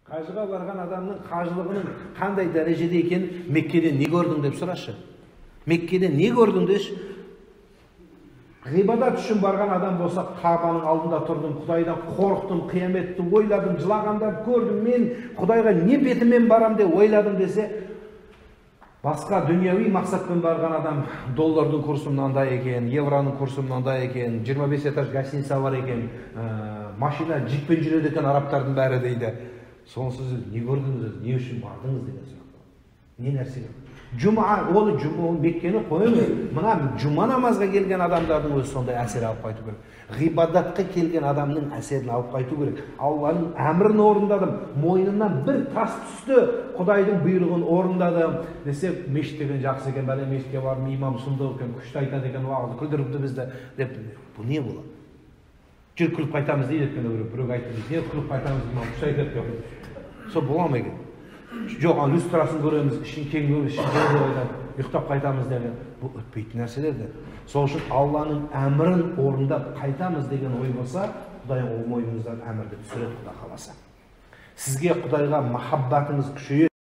Қажыға барған адамның қажылығының қандай дәрежеде екенін Меккеде не көрдің деп сұрашы. Меккеде не көрдің деші. Ғибадат үшін барған адам болса, Қағбаның алдында тұрдым, Құдайдан қорықтым, қияметті ойладым, жылағандар көрдім, мен Құдайға не бетімен барам деп ойладым десе, басқа дүнияуи мақсатпен барған адам доллардың курсы мынандай екен, евроның курсы мынандай екен, 25 этаж гостиница бар екен, машина джиппен жүреді екен арабтардың бәрі дейді. Сонсыз не көрдіңіз, не үшін бардыңыз деген сұрақ. Не нәрсеге? Жұма, оны жұма, Меккені қоймай, мына жұма намазға келген адамдардың өзі сондай әсер алып қайту керек. Ғибадатқа келген адамның әсерін алып қайту керек. Алланың әмірін орындадым, мойнымнан бір тас түсті, Құдайдың бұйрығын орындадым десе, мешіт деген жақсы екен, бәле мешітке барып, имам сұмдық екен, күшті айтады екен, уағызды күлдіріпті бізді деп. Бұл не болады? Жүр күліп қайтамыз дейді, өйткені біреу айтты, не күліп қайтамыз, имам күшті айтады деп. Сол бола ма екен? Жоқ, ана люстрасын көреміз, ішін кең көреміз, ішін кең деп айтады, ұйықтап қайтамыз деген. Бұл өтпейтін нәрселер де. Сол үшін Алланың әмірін орындап қайтамыз деген ой болса, Құдай ол мойнымыздан әмірді түсіреді, Құда қаласа. Сізге Құдайға махаббатыңыз күшейеді.